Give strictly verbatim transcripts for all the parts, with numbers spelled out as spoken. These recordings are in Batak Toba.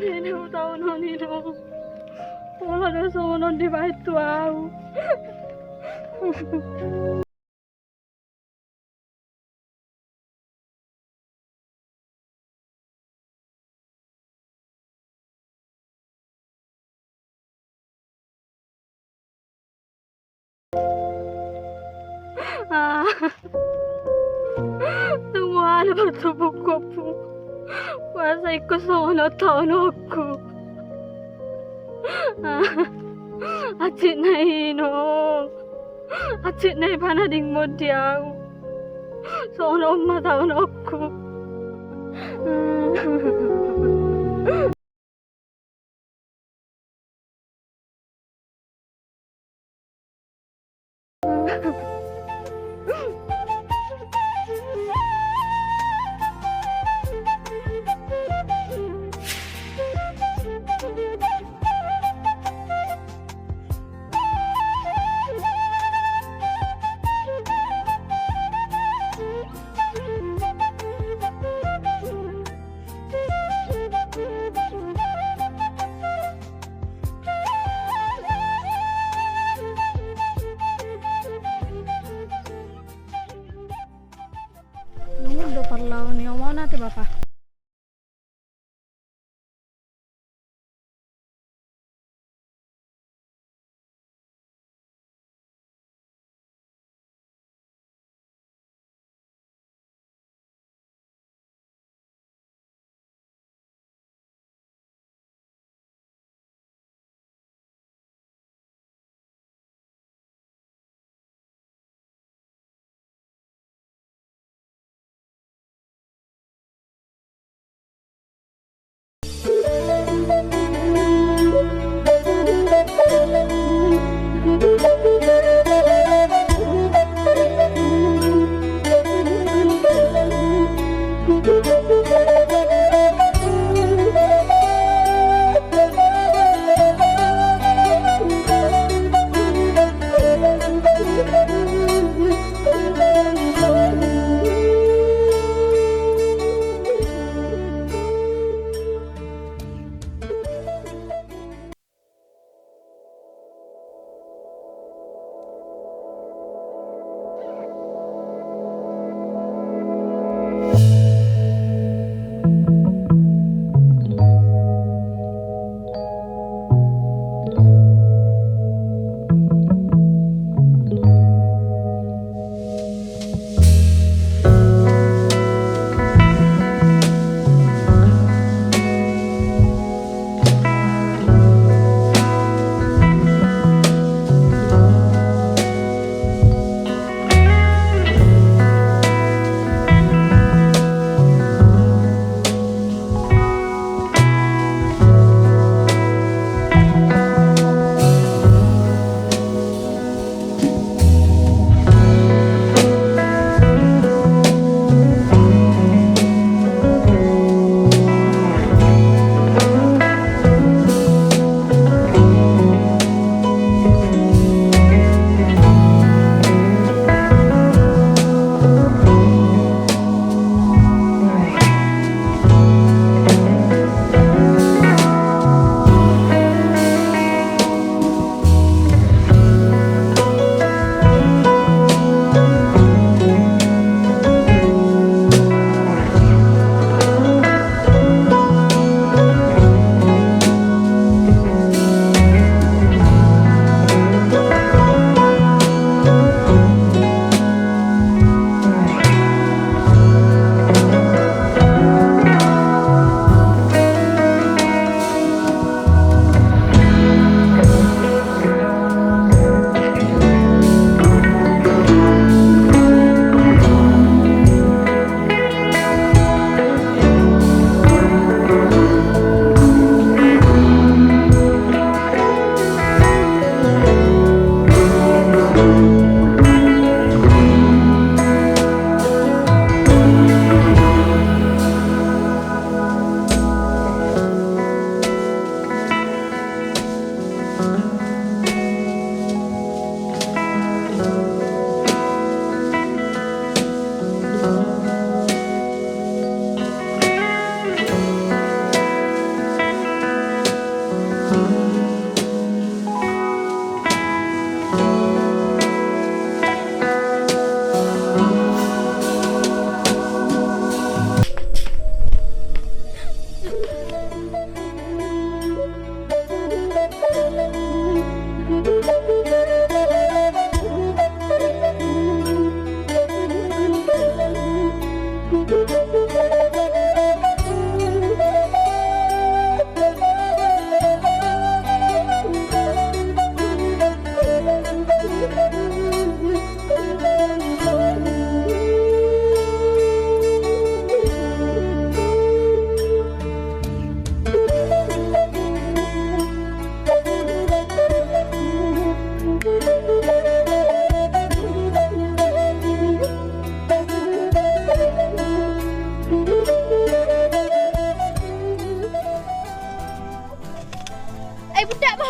Ina, utahonon i do. Pola do songon on dibahen tu ahu. Ah. Dung mual martopuk ompung, huasa ingkon songon on taononku. Ah. Hansit na i, inong. Hansit na i panadingmon di ahu. Songon on ma taononku.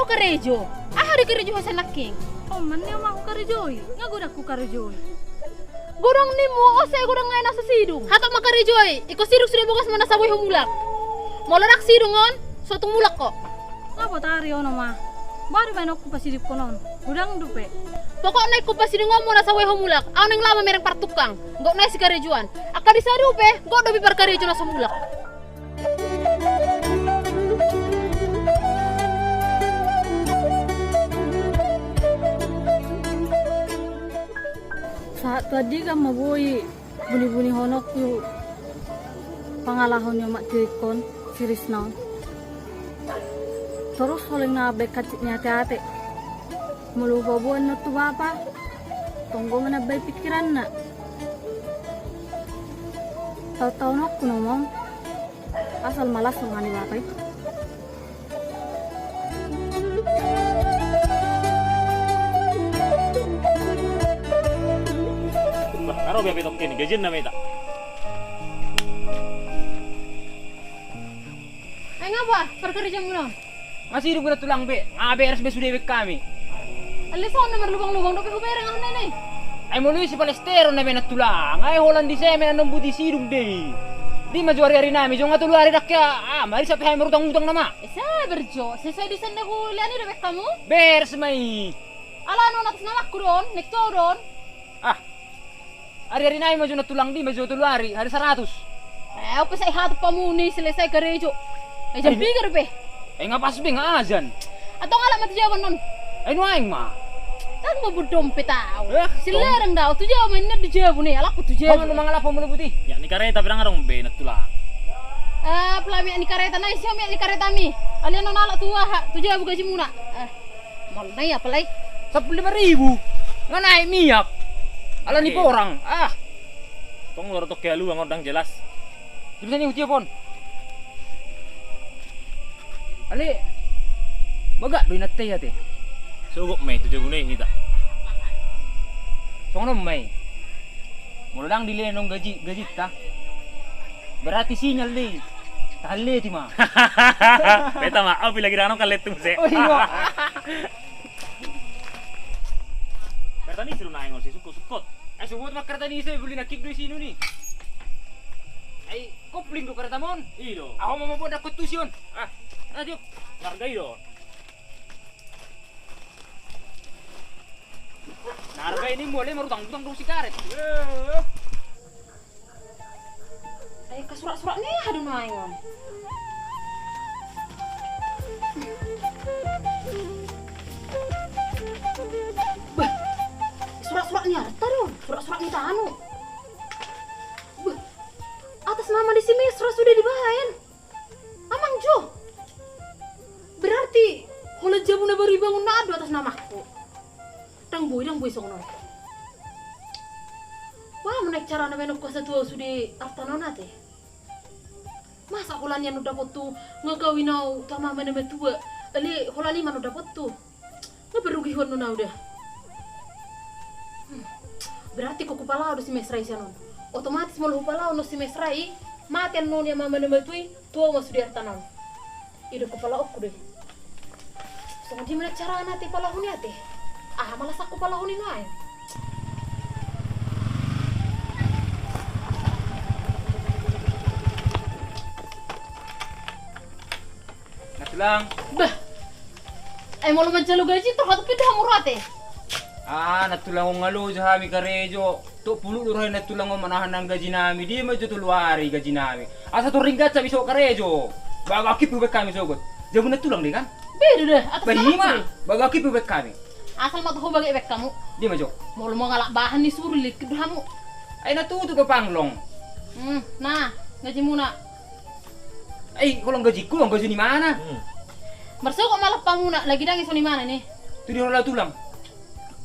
Karejo. Aha do ikarejoi ho sian nangkin? Oman ni ma hukarejoi. Nga godang hukarejoi. Godang ni mu, ose godang ngai na so sidung. Hatop ma karejoi. Ingkon sidung sude bogasmu na so boi ho mulak. Molo ndang sidung on, so tung mulak ho. Nga botari on ma. Baru baen on hupasidungkon on. Godang dope. Pokokna ingkon pasidungkonmu na so boi ho mulak. Au naeng laho mamereng partukang. Gok nai sikarejoan. Angka disi dope, gok dope parkarejo na so mulak. Sahat tu andigan ma boi bunibunihononku pangalaho ni omak tua ingkon si Risna on. Torus holan na baen hansit ni ateate. Molo hupaboan on tu bapa, tong do manambai pingkiranna. Taontaononku namong. Asal malas roha ni bapa i. Bah, nga ro be hape tongkin i, gajian nama hita. Ai nga boha parkarejoanmuna on? Nga sidung be na tulang be, nga beres be sude baen hami. Alai songon na marlubang-lubang dope hubereng ahu nai. Ai molo i sipalesteron na be na tulang, ai holan di semen annon boti sidung do i. Di ma jo ari-ari nami, jo nga tolu ari ndang hea, ah, marisa pe hami marutang-utang nama. Eh, sabar jo, sesuai desain na hulean i do baen hamu. Beres ma i. Ala non atas namaku do on, naeng tu au do on. Ah. Ari-ari nai ma jo na tulang, di ma jo tolu ari, hari saratus. Eh, on pe sai hatop hamu ni selesai karejo. Eh, jam piga dope? Eh, nga pas be nga ajan. Antong alap ma tu jabu annon. Eh, nuaeng ma. Ndang ma bodom pe tau. Eh, silereng do au tu jabu ma, inna di jabu ni, alapku tu jabu. Mangalap hamu na boti. Miak ni kareta pe ndang adong be na tulang. Eh, pala miak ni kareta, nai sian miak ni karetami. Alai annon alap tu aha, tu jabu gajimuna. Eh. Molo nai apala i? Sampulu lima ribu. Nga naek miak. Ala ni porang. Ah. Tong loro tong kealuang on ndang jelas. Di bisa ni hutiop on. Ale. Bagak do inanta i ate. Sogot ma i tu jabuna i hita. Songon on ma i. Molo ndang dilehon gaji, gajinta. Berarti sinyal do i. Tahan leti ma. Beta ma, au pe lagi dano kan letu muse. Oh, iya. Kareta ni siru naeng on, si sukkot-sukkot. Ai, subut ma kareta ni ise, buli na kick do i sinun i. Ai, kopling do kareta mon. I do. Aho ma mabon dakon tusi on. Ah, na tiop. Narga i do. Narga i ni mole marutang-utang do si karet. Eh. Ai, angka surak-surak ni aha do naeng on? Bah, surak-surak ni arta do, surak-surak ni tano. Bah, atas nama ni si Mesra sude dibaen. Amang jo. Berarti holan jabu na baru ibangun na an do atas namaku. Ndang boi, ndang boi songon on. Boha ma naeng carana baenonku asa tu au sude artana on ate? Masa holan i annon dapothu nga kawin au tu amang na matua, ale holan i ma annon dapothu. Nga berugihon annon au da. Hmm. Berarti ingkon hupalaho do si Mesra i sian on. Otomatis molo hupalaho annon si Mesra i, mate annon i amang na matua i, tu au ma sude artana on. I do ingkon palahoonku do i. Songon dia ma naeng carana ate palahon i ate? Aha ma lasangku palahon i nuaeng? Na tulang. Bah. Ai molo manjalo gaji, tor hatop pe do hamu ro ate. Ah, na tulang on nga loja hami karejo. Topulu do roha na tulang on manahan nang gaji nami. Dia ma jo tolu ari gaji nami. Asa tor ringgas hami sogot karejo. Bagak hip hubaen hami sogot. Jabu na tulang do i kan? Beda da, atas namaku do i. Bagak hip hubaen hami. Asal ma tor hubagak baen hamu. Dia ma jo. Molo mangalap bahan ni suru likit do hamu. Ai na tutu do panglong. Hmm, na, gajimuna. Ai, holan gajingku, holan gaji ni mana? Hmm. Marsogot ma alap hamuna, lagi ndang i songon i mana ni. Tu dia ho laho tulang?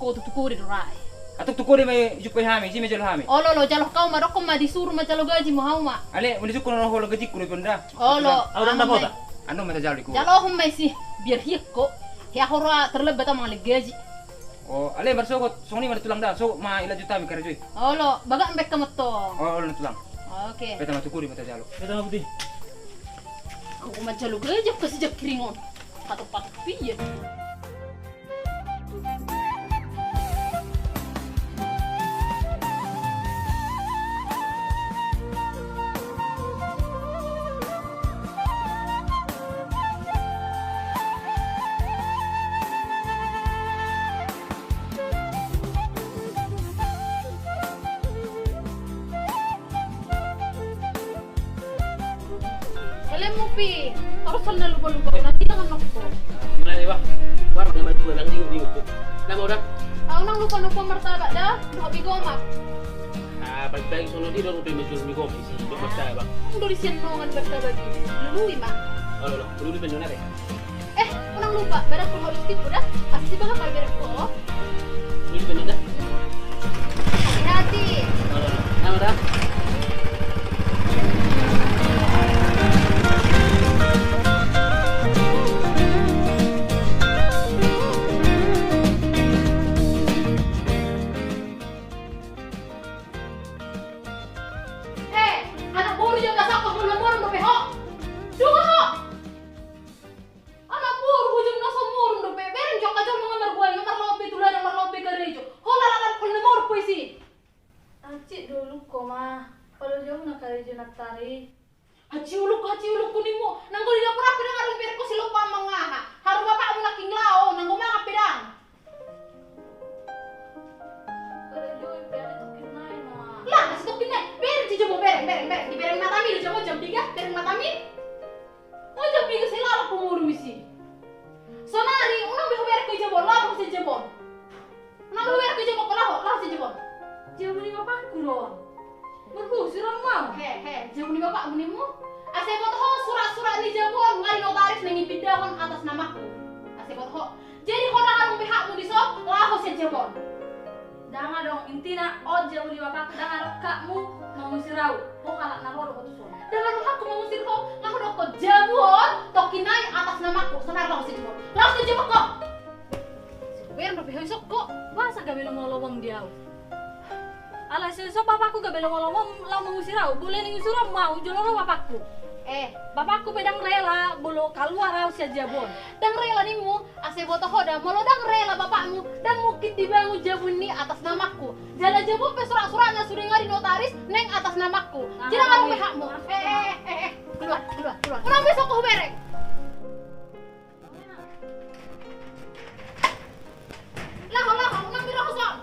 Ho tu, tu kode do ra i. Antong tu kode ma i jumpai hami, isi ma jalo hami. Olo, olo, jalo ho ma, dokkon ma disuru manjalo gaji ma hamu ma. Ale, molo disungkun holan gajingku do i pe on da. Olo, au ndang dapot. Annon ma tajalo i ho. Jalo ho ma isi, biar hian ho. Hea ho ra terlambat au mangalap gaji. Oh, ale marsogot, songon i ma da tulang da, sogot ma ilanjut hami karejo i. Olo, bagak baen hamu antong. Oh, olo na tulang. Oke. Beta ma tu kode ma tajalo. Beta ma boti. Au manjalo gaji au kasi jangkiring on. Patok-patok pian. Helm mu pe, harus na lupa-lupa, nanti dengan nokko. Mulai, Bang. Bang, nama dua, Bang, di, di, di. Nama udah? Au nang lupa-lupa martabak da, dohot mie gomak. Ah, pagi-pagi sono di, dohot mie gomak, isi, dohot martabak. Nang do di sian nongan martabak i. Lului ma. Oh, lului, lului benar ya? Eh, unang lupa, badan ku harus tipu dah. Pasti bakal pakai berak ko. Ini bener dah. Hati-hati. Nama dah? Eh, anak boru jam na sangkos, boru na boru dope ho. Juga ho. Anak boru, hujung na so murung dope, bereng jokka jolma nga margual, nga marlaon be tu ladang, marlaon be karejo. Hola lalan pol na morpo isi. Hansit do ulungko ma, pala jauh na karejo na tari. Hansit ulungko, hansit ulungko nimmu, nang goli dapur api na ngarung bereng ko si lopa mangaha. Haru bapakmu nangkin lao, nang go mangan pe dang. Lah, si tokkin nai. Bereng si jabu, bereng, bereng, bereng. Dibereng matami do jabu, jam piga, bereng matami. O, jam piga si lalap punguru isi. Sonari, unang be hubereng ko i jabu on, laho sian jabu on. Unang be hubereng ko i jabu on, laho, laho sian jabu on. Jabu ni bapakku do on. Marhusir au ma. He, he, jabu ni bapakmu nimmu. Asa iboto ho surat-surat ni jabu on, nga di notaris naeng ipindahon atas namaku. Asa iboto ho. Jadi ho ndang adong be hakmu dison, laho sian jabu on. Ndang adong, intina on jabu ni bapakku, ndang adong hakmu mangusir au. Ho halak na ro do ho tuson. Ndang adong hakku mangusir ho, nga hudokkon jabu on, tokkin nai atas namaku, sonari laho sian jabu on. Laho sian jabu on ho. Sian bereng dope ho isok ko. Boasa gabe lomo-lomom di au? Alai so, so bapakku gabe lomo-lomom laho mangusir au, boi niusir au ma au jolo ro bapakku. Eh, bapakku pe ndang rela molo kaluar au sian jabu on. Ndang rela nimmu, asa iboto ho da, molo ndang rela bapakmu, ndang mungkin dibangun jabu on i atas namaku. Jala jabu on pe surat-suratna sude nga di notaris, naeng atas namaku. Jadi ndang adong be hakmu. Eh, eh, eh, eh, keluar, keluar, keluar. Unang be isok ko hubereng. Laho, laho, unang be ro ho son.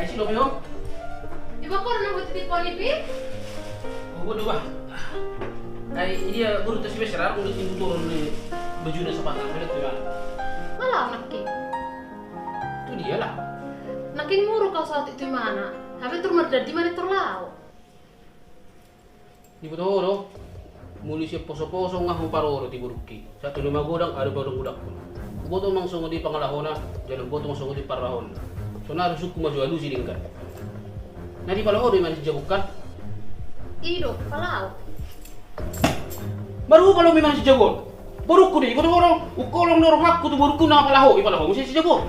Ai si lope ho? Iba ko na buat titik poni pi? Oh, bodo bah. Ai dia guru tas biasa ra, udah timbul turun di baju na sapatu, ada tu mana? Malah nangkin. Tu dia lah. Nangkin muru kau saut itu mana? Hami tur mardadi mana tur lao. Diboto ho do, muli sian poso-poso nga huparorot i borungki. Sahat tu na magodang, adong pe godang-godangkon. Huboto ma songon dia pangalahona, jala huboto ma songon dia parrahonna. Sonari husungkun ma jo alusi denggan. Na dipalaho do i mana si jabu on kan? I do, palaho. Marhupalaho i mana si jabu on. Borungku do i, boto ho do, ungkolong do rohangku tu borungku na palaho, ipalaho muse si jabu on.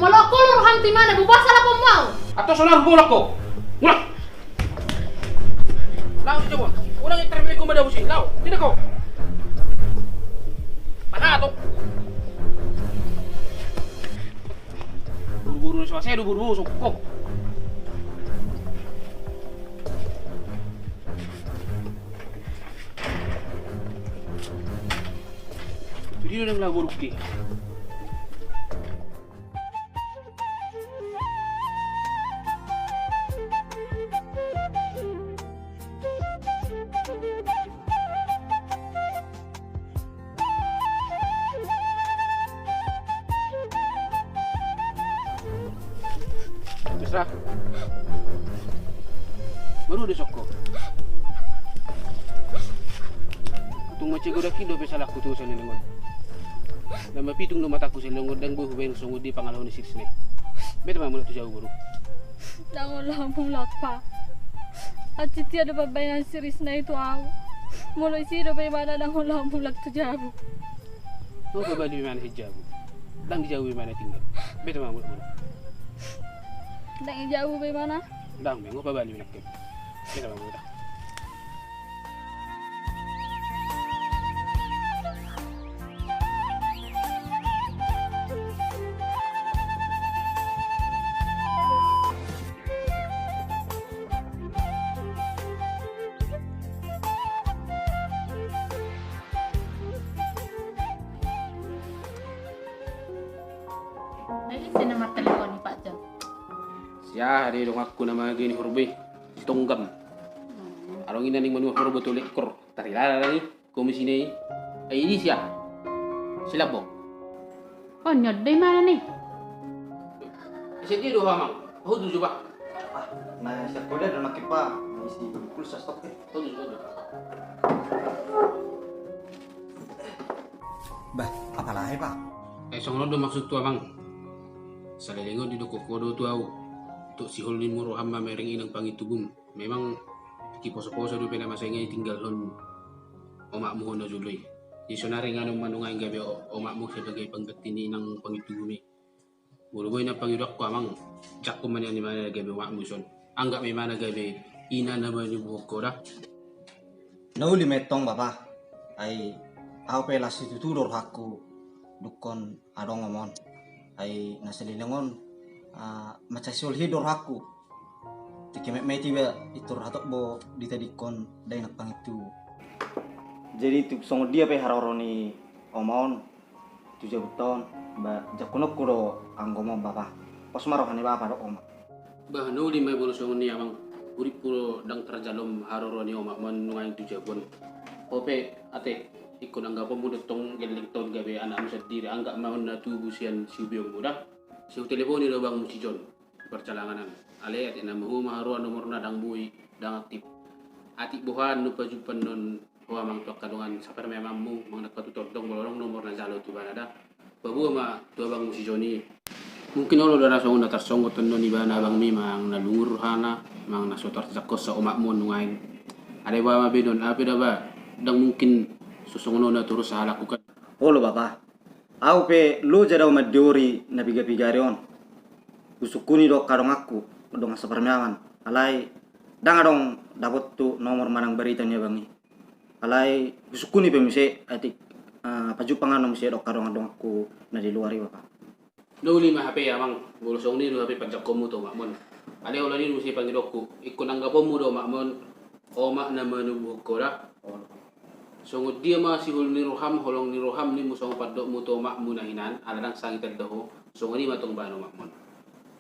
Molo ungkolong roham tu imana, boasa lapom mau? Antong sonari hubolak ho. Mulak. Laho si jabu on. Unang interview ko madabu si, laho. Tidak ho. Mana tu? Buru-buru ni suasana do buru-buru sokko. Dia udah ngelabor ki. Mesra. Baru de sokko. Tung mansai godang i dope salahku tu saleleng on. Nang mapitung do matangku saleleng on, ndang boi hubaen songon dia pangalaho ni si Risna i. Beta ma mulak tu jabu, boru. Ndang olo mulak, Pa. Hansit ia do pambahenan si Risna i tu ahu. Molo isi dope imana, ndang olo mulak tu jabu. Nga hupabali be imana sian jabu. Ndang di jabu be imana tinggal. Beta ma mulak, boru. Ndang di jabu be imana? Ndang be, nga hupabali be nangkin. Beta ma mulak. Ai, ise na martelepon i, Pak Jon? Sia, ade donganku na mangihut horbo i, si Tonggam. Hmm. Adong i na naeng manuhor horbo tolu ekor. Tarilala do i. Komisi na i. Ai, i sia? Si Lambok. Oh, nion do imana i. Ise dia do, Amang? Ho tuju, Pak. Ah, na siap kode do nangkin, Pak. Na isi kulkas tok, eh. Ho tuju, ho tuju. Bah, apalagi, Pak? Eh, songon on do maksudhu, Amang. Saleleng on didok ho do tu ahu, tok sihol ni roham mamereng inang pangintubu. Memang tingki poso-poso dope na masa i nga ditinggalhon omakmu ho na jolo i. Jadi sonari nga adong ma nuaeng gabe o-, omakmu sebagai pangganti ni inang pangintubu i. Molo boi na pangidoanku, Amang, jangkon ma nian imana gabe omakmu dison. Anggap ma imana gabe ina na manubuhon ho da. Na uli ma i tong, Bapa. Ai, ahu pe las situtu do rohangku dungkon adong oma on. Ai, na saleleng on, ah, mansai sihol hian do rohangku. Tingki metmet iba, pintor hatop do ditadingkon da inang pangintubu. Jadi, tu songon dia pe haroro ni oma on tu jabunta on, ba, jangkononku do anggo oma on, Bapa. Pos ma roha ni Bapa dohot oma. Bah, na uli ma i molo songon i, Amang. Hurippu do ndang tarjalo haroro ni omakmu on nuaeng tu jabu on. Ho pe, ate, ingkon anggaponmu do tong gellengta on gabe anakmu sandiri, anggap ma on na tubu sian siubeonmu da. Sai huteleponi do abangmu si Jon. Parjalangan an. Alai atik na mahu ma haroa nomorna ndang boi, ndang aktif. Atik boha annon pajumpangkon ho, Amang, tu angka dongan saparmeamanmu, manang na patutondong molo adong nomor na jalo tu ibana da. Paboa ma tu abangmu si Jon i. Mungkin olo do na songon na tarsonggot annon ibana abangmi, manang na lungun rohana, manang na so tarjangkon sa omakmu on nuaeng. Alai boha ma be annon, ahu pe da ba, ndang mungkin so songon on na torus ahu lakukan. Olo, Bapa. Ahu pe loja do ahu mandiori na piga-piga ari on. Husungkuni do angka donganku, dongan saparmeaman. Alai ndang adong dapothu nomor manang barita ni abang i. Alai husungkuni pe muse atik, ah, pajumpang annon muse dohot angka dongan-donganku na di luar i, Bapa. Na uli ma hape, Amang, molo songon i do hape panjangkonmu tu omakmu on. Alai holan i do muse pangidoanku, ingkon anggaponmu do omakmu on omak na manubuhon ho da. Songon dia ma sihol ni roham, holong ni roham, ninmu songon pandokmu tu omakmu na hinan, ala ndang sangit da ho, songon i ma tong bahen omakmu on.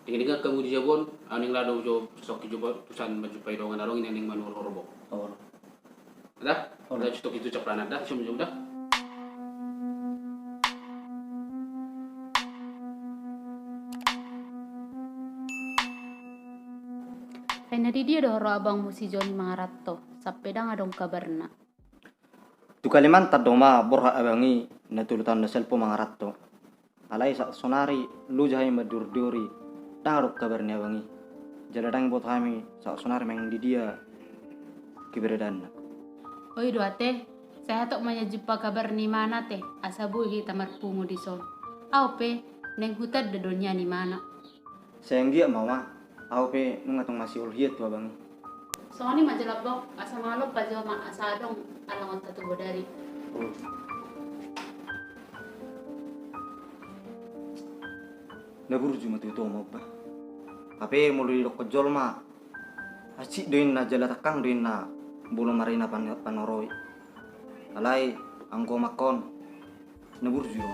Denggan-denggan hamu di jabu on, ahu naeng laho jo, sokki jo, tusan manjumpai dongan, adong i naeng manuhor horbo. Olo. Da? Olo. Da, sokki tu caplanan da, jom-jom da. Ai na di dia do ro abangmu si Jon i mangaranto, sampe ndang adong kabarna? Tu Kalimantan do ma borhat abang i, na tolu taon na salpu mangaranto. Alai sahat sonari loja hami mandior-diori, ndang adong kabar ni abang i. Jala ndang diboto hami sahat sonari manang di dia keberadaanna. Oi do ate, sai hatop ma nian jumpa kabar ni imana ate, asa boi hita marpungu dison. Ahu pe naeng hutanda do nian imana. Sai anggiat ma, Oma. Ahu pe nunga tong masihol hian tu abang i. Songon i ma jolo, Bok, asa mangalompa jo ma, asa adong alangonta tu bodari. Na burju ma tutu, Oma, bah. Hape molo didokkon jolma, hansit do inna jala tangkang do inna molo marina pan-, panoroi. Alai anggo omak on, Na burju do.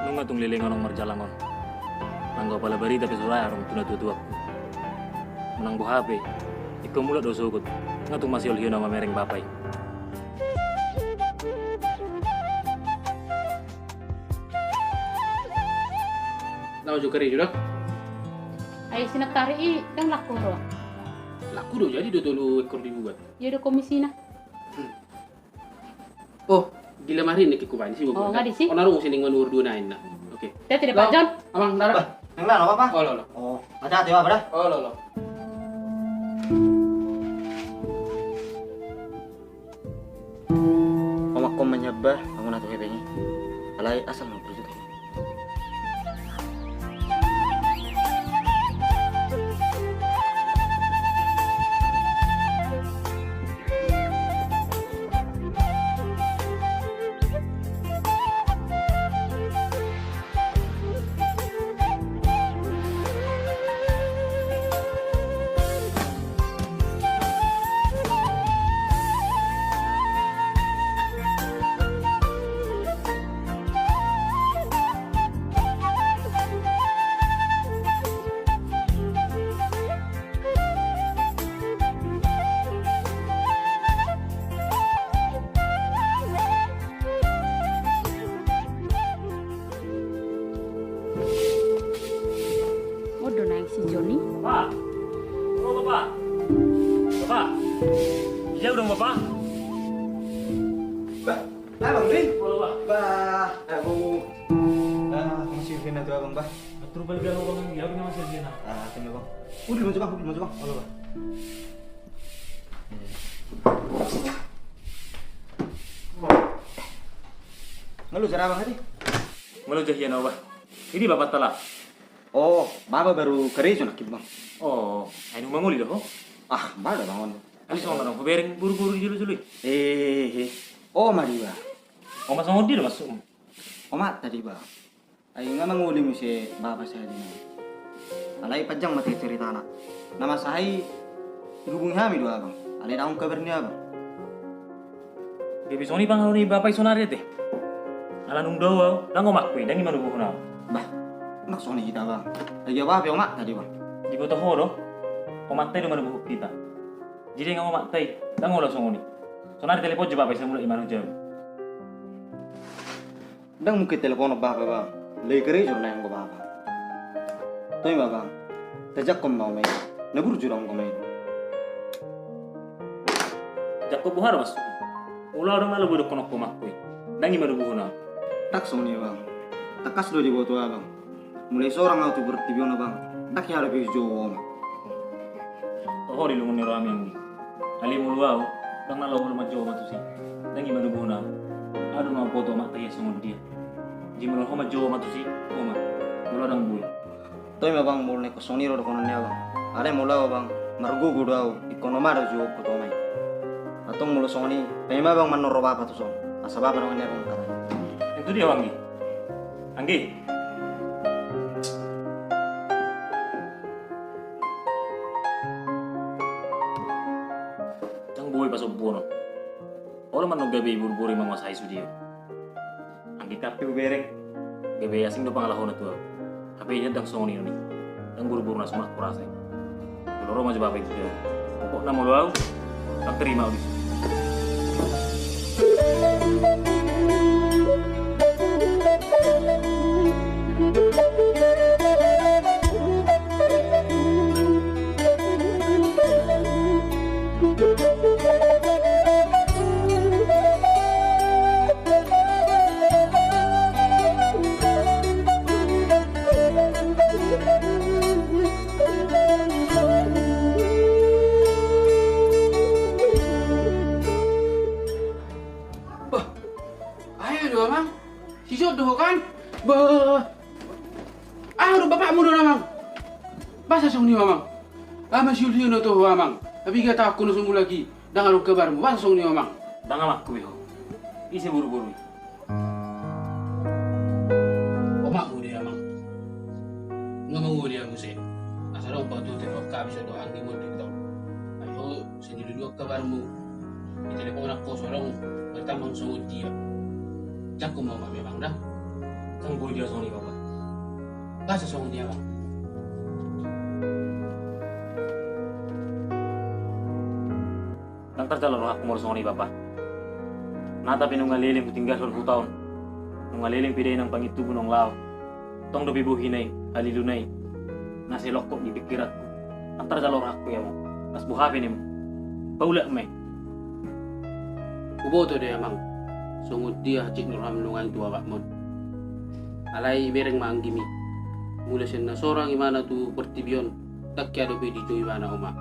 Nunga tung leleng anong marjalang on. Nanggo pala barita pe so ra adong tu natuatuangku. Manang boha pe, ingkon mulak do sogot. Nunga tung masiolhiol au mamereng bapa i. Laho jo karejo da. Ai sinantari i ndang laku roha. Laku do, jadi do tolu ekor dibuat. Ia do komisina. Oh, di lemari ni kikubain si. Oh, nga disi? Oh, narumu sining manuhor dua nain na. Oke. Tete de pajon. Amang, dara. Nang dara apa? Oh, lo, lo. Oh, ada ate apa da? Oh, lo, lo. Omak, ho manyamba, anggo na tu hepeng i. Alai asal na burju. Odo naeng si Joni. Bapa. Oh, bapa. Bapa. Iya, udah, bapa. Bah, abang, Rin. Halo, bapa. Bah, aku. Ah, masih Rin atau abang, bah? Betul, balik, abang. Iya, udah, masih Rin. Ah, tunggu, bang. Udah, masuk, bang. Udah, masuk, bang. Halo, bang. Malo jara bang, ate? Malo jara hian au, bah. Ini bapa tala. Oh, bapa baru karejo nangkin, bang. Oh, ai dung mangoli do ho? Ah, bapa do bang on. Alai songon na dong hubereng buruburu di jolo-jolo i. Eh, eh. Oh, ma di, bang. Oh, ma songon dia do masuk. Oh, ma tadi, bang. Ai nga mangoli muse bapa sahali nai. Alai panjang ma ate ceritana. Na masa i dihubungi hami do abang. Alai ndang adong kabar ni abang. Gabe songon i pangalualuan ni bapa i sonari ate. Ala nunga dao au, ndang omakku i, ndang i manubuhon au. Bah, ndang songon i hita, bang. Ai ia bapa pe omakta do, bang. Diboto ho do, omakta i do manubuhon hita. Jadi nga omakta i, ndang olo songon i. Sonari telepon jo bapa i, sai mulak i manojak. Ndang mungkin teleponon bapa, bang. Lagi karejo do naeng do bapa. Toe ma, bang. Tajangkon ma omak i. Na burju do anggo omak i. Jangkon boha do maksudmu? Molo au ndang na lobi dohonon omakku i. Ndang i manubuhon au. Ndang songon i, bang. Tangkas do diboto abang. Mulai sorang au tu portibi on, bang. Ndang hea dope hujou omak. Toho di lungun ni rohami, Anggi. Alai molo au ndang na lobi manjou omak tusi, ndang i manubuhon au. Au do na mamboto omakta i songon dia. Jadi molo ho manjou omak tusi, ho ma. Molo au ndang boi. Toe ma, bang, molo naeng songon i do dohonon ni abang. Alai molo au, bang, margogo do au, ingkon omak do jouonku tu omak i. Antong molo songon i, paima, bang, manoro bapa tuson. Asa bapa dongan ni abang. Itu dia, Anggi. Anggi. Ndang boi pasombuon on. Olo ma annon gabe i buruburu i manguasai sude on. Anggiat pe hubereng, gabe asing do pangalahona tu au. Hape ia ndang songon i on i. Ndang buruburu na sumak hurasa i. Molo ro ma jo bapa i tu dia. Pokokna molo au, ndang tarima au disi. Bah, ayo do, Amang. Sisot do ho kan? Bah. Aha do bapakmu do, Amang? Boasa songon i, Amang? Aha ma siulhiulna tu ho, Amang? Hape nga taonon so mulak i, ndang adong kabarmu. Boasa songon i, Amang? Ndang omakku be ho. Ise buruburu i? Omakmu do i, Amang. Nga mangoli au muse. Adong patutu do angka bisa do anggimu di tau. Ayo, sendiri dua kabarmu. Di telepon aku sorong bertambang songon dia. Jago ma omakmi amang da. Songon dia songon i bapa. Boasa songon dia amang? Ndang tarjalo rohangku molo songon i bapa. Nata pe nunga leleng hutinggalhon huta on. Nunga leleng pe da inang pangintubu naung laho. Tong dope bohina i, haliluna i, na sai longkot di pingkiranku. Ndang tarjalo rohangku i amang. Las boha pe nimmu. Paulak ma i. Huboto do i amang. Songon dia hansit ni roham nuaeng tu bapakmon. Alai bereng ma anggimi. Mula sian na sorang ibana tu portibi on. Ndang hea dope dijou ibana omak.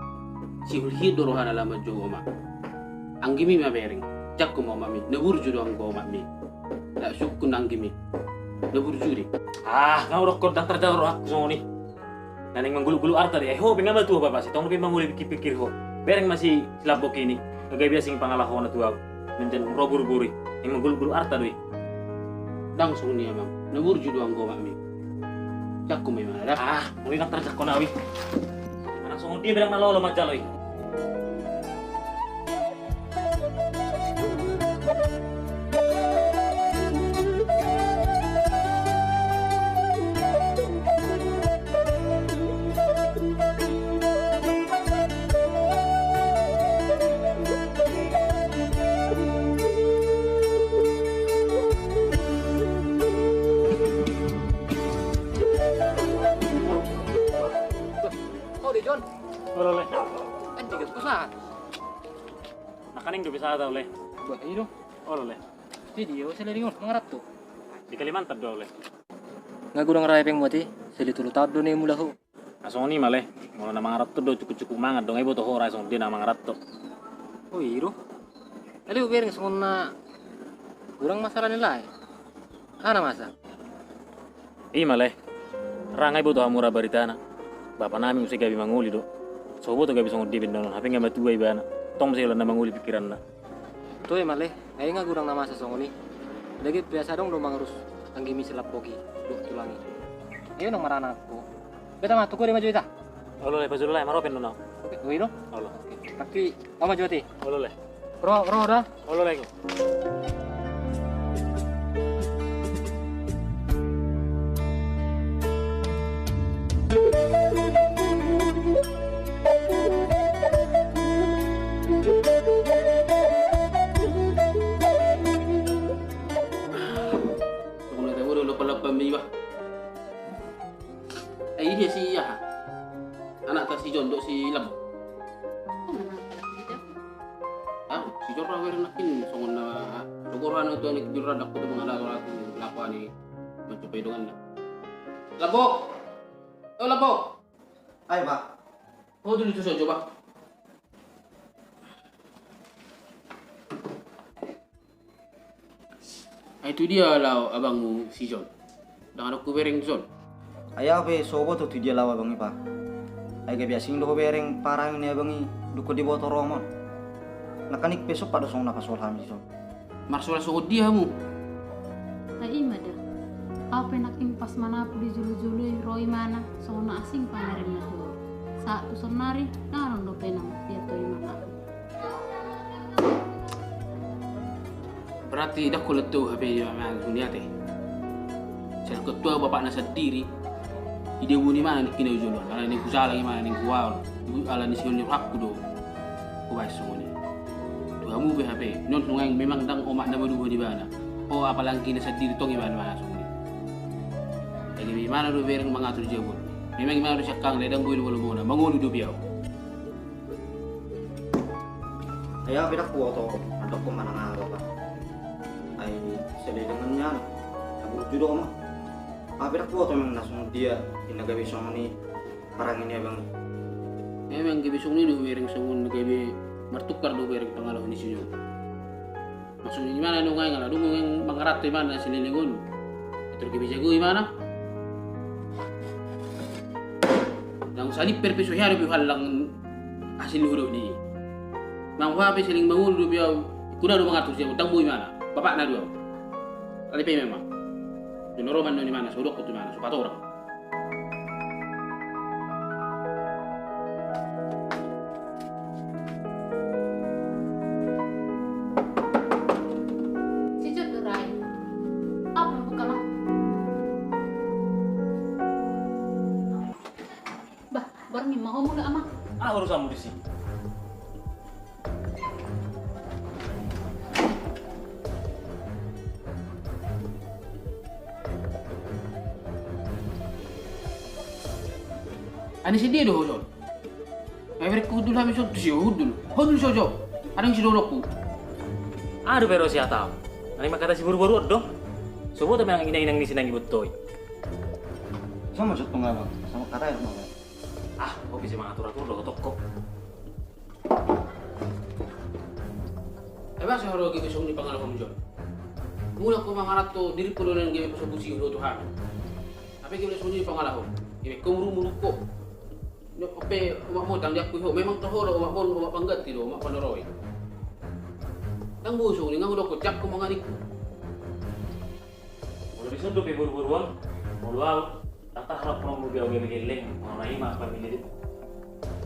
Sihulhit do rohana laho manjou omak. Anggimi ma bereng. Jago ma omakmi. Na burju do anggo omakmi. Ndang sungkun anggimi. Na burju do i. Ah, nga hudokkon ndang tarjalo rohangku songon i. Na naeng mangguluk-guluk arta do i. Ai ho pe nga matua bapa, sai tong dope mangoli pingkir-pingkir ho. Bereng ma si Lambok i. Gabe asing pangalahona tu ahu. Manjan ro buru-buru i. Naeng mangguluk-guluk arta do i. Ndang songon i amang. Na burju do anggo omakmi. Jago ma ibana da. Ah, molo i ndang tarjangkon ahu i. Manang songon dia pe ndang na lolo manjalo i. Oh, dia John. Olo le. Anjing, gas kusahat. Nakaning do bisa tau le. Bah, iyo. Olo le. Jadi yo, selain itu mangarat tu. Di Kalimantan do le. Nga godang ra hepeng moti, seli tolu taon do ni mula ho. Asongon i ma le, molo na mangarat tu do cukup-cukup mangan do, nga iboto ho ra songon dia na mangarat tu. Oh, iyo. Ale, hubereng songon na godang masalah ni lae. Aha na masa? I ma le. Ra nga iboto hamu ra baritana. Bapa nami muse gabe mangoli do. So huboto gabe songon dia be annon, hape nga matua ibana. Tong muse holan na mangoli pingkiranna. Toe ma le, ai nga godang na masa songon i. Lagi biasa adong do mangarus anggimi si Lambok i, dohot tulang i. Ayo nang marana ho. Beta ma tu ho, dia ma jo hita. Olo le, pajolo lae, maropen do nau. Oke, oi do. Olo. Oke. Tapi, ahu ma jo hita. Olo le. Ro, ro da. Olo le. Songon na tabo do lopa-lopa mi bah. Eh, i dia si aha? Anakta si John dohot si Lambok. Ah, si John ra hubereng nangkin songon na sogor hana tu anak di rada ku tu mangalalo aku lapo ani mancupai donganna. Lambok! Oh, Lambok! Ai bah. Oh, dulu tu so coba. Ai tu dia laho abangmu si John? Ndang adong hubereng tu son. Ai ahu pe so huboto tu dia laho abang i bah. Ai gabe asing do hubereng parange ni abang i, dung diboto roha on. Nangkaning pe sompat do songon na pasoal hami si John. Marsoal songon dia hamu? Ai i ma da. Ahu pe nangkin pas manapu di jolo-jolo i ro imana songon na asing pamereng na tu ahu. Sahat tu sonnari ndang adong dope na mangido imana. Berarti ndang holan tau hape dia mangan huniate. Sai ketua bapakna sandiri. Didabuhon imana nangkin ahu jolo on. Ala ni husalang imana nangkin ahu. Ala ni sihol ni rohangku do hubaen songon i. Tu hamu pe hape, non nuaeng memang ndang omak na madabuhon ibana. Ho apalagi na sandiri tong ibana mangan songon i. Jadi imana do bereng mangatur jabu on. Memang imana do siangkangan, ndang boi do molo mona, mangolu dope ahu. Ai ahu pe ndang huboto mandokkon manang aha bah. Ai selain dengan nian, na burju do ma. Ahu pe ndang huboto memang na songon dia, inna gabe songon i parange ni abang i. Memang gabe songon i do hubereng songon gabe martukar do hubereng pangalaho ni si John. Maksudna imana do nuaeng ala dung nuaeng mangarat tu imana na saleleng on. Atur gabe jago imana. Ndang saliper pe so hea dope huhallang hasil ni hudok ni i. Manang huape saleleng mangolu dope ahu, ingkon ahu do mangatur sian on, ndang boi imana. Bapakna do ahu. Alai pe memang. Jolo ro ma annon imana, so hudokkon tu imana, so patorang. Parmin ma ho molo amang. Ah, urusanmu disi. Ani sidia do ho son. Ai berek hundul hami son tu si hundul. Hundul so jo. Adong si dolokku. Aduh, pero si atau. Ani mangkatai si boru-boru on do. Sobo ta manang inang-inang ni sinang ibot toi. Sama sotong abang. Sama kata ya. Ah, ho pe si mangatur-atur do ho tokko. Ai boasa ho ro gabe songon i pangalahom jon. Mulak ho mangaranto dirimpu do na gabe pasobusi do tu hami. Hape gabe songon i pangalahom. Gabe ho muru-muru ho. Ope omakmu tang diakui ho. Memang toho do omakmu omak pangganti do omak panoroi. Ndang boi songon i nang ho do ho jak ho manganing. Molo dison dope boru-boru on, molo au, tak taharap molo gabe au gabe gelleng, molo na i ma pamili do.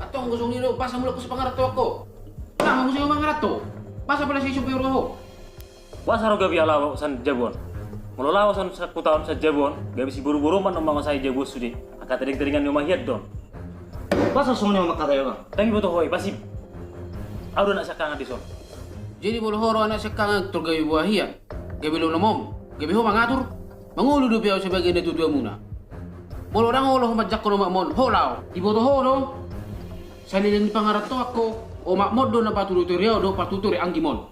Antong do songon i do, boasa mulak ho sipangaranto ho. Nah, muse ho mangaranto. Boasa pala si supe ro ho. Boasa ro gabe au laho sian jabu on. Molo laho sian sakuta on sian jabu on, gabe si boru-boru on ma na manguasai jabu on sude. Angka tedeng-tedengan ni omak hian do on. Boasa songon i omak hatai bang. Ndang diboto ho i, pasip. Au do anak siangkangan dison. Jadi molo ho ro anak siangkangan tor gabe buha hian. Gabe lonomom, gabe ho mangatur, mangolu dope au sebagai natuatuamuna. Molo ndang olo ho manjangkon omakmon, ho laho. Diboto ho do, saleleng ni pangarantoan ho, omakmon do na patuduti au dohot patuduti anggimon.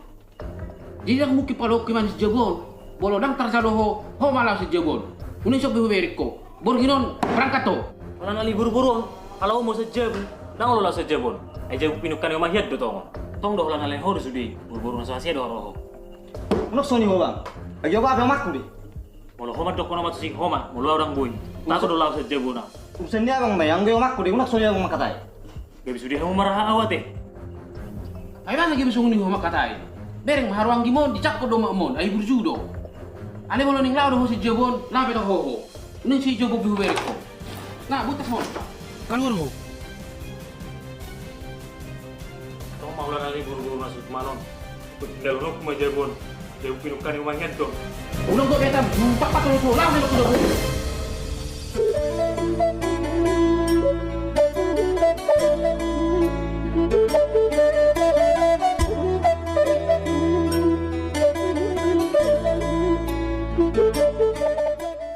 Jadi ndang mungkin paloki ma sian jabu on, molo ndang tarjalo ho, ho ma laho sian jabu on. Unang so pe huberek ho. Borngin on, berangkat ho. Holan ale boru-boru on, ala ho ma sian jabu, ndang olo laho sian jabu on. Ai jabu pinungka ni omak hian do tongon. Tong do holan ale ho do sude, boru-boru na so hasea do ro ho. Unang songon i ho bang. Ai ho bang, omakku do i. Molo ho mandokkon omak tusi ho ma, molo au ndang boi. Tako do laho sian jabu on. Urusan ni abang ma i, anggo omakku do i, unang songon i abang mangkatai. Gabe sude hamu marhaha au ate. Ai boasa gabe songon i ho mangkatai. Bereng ma haroanggimon, dijangkon do omakmon, ai burju do. Ale molo naeng laho do ho sian jabu on, laho pe toho ho. Unang sian jabu on pe huberek ho. Na, butak mon. Kaluar ho. Tong ma holan ale boru-boru na so tumanon. Tinggal ho ma jabu on. Jabu pinungka ni omak hian do. Unang ho betam, butak patolo ho, laho pe toho ho.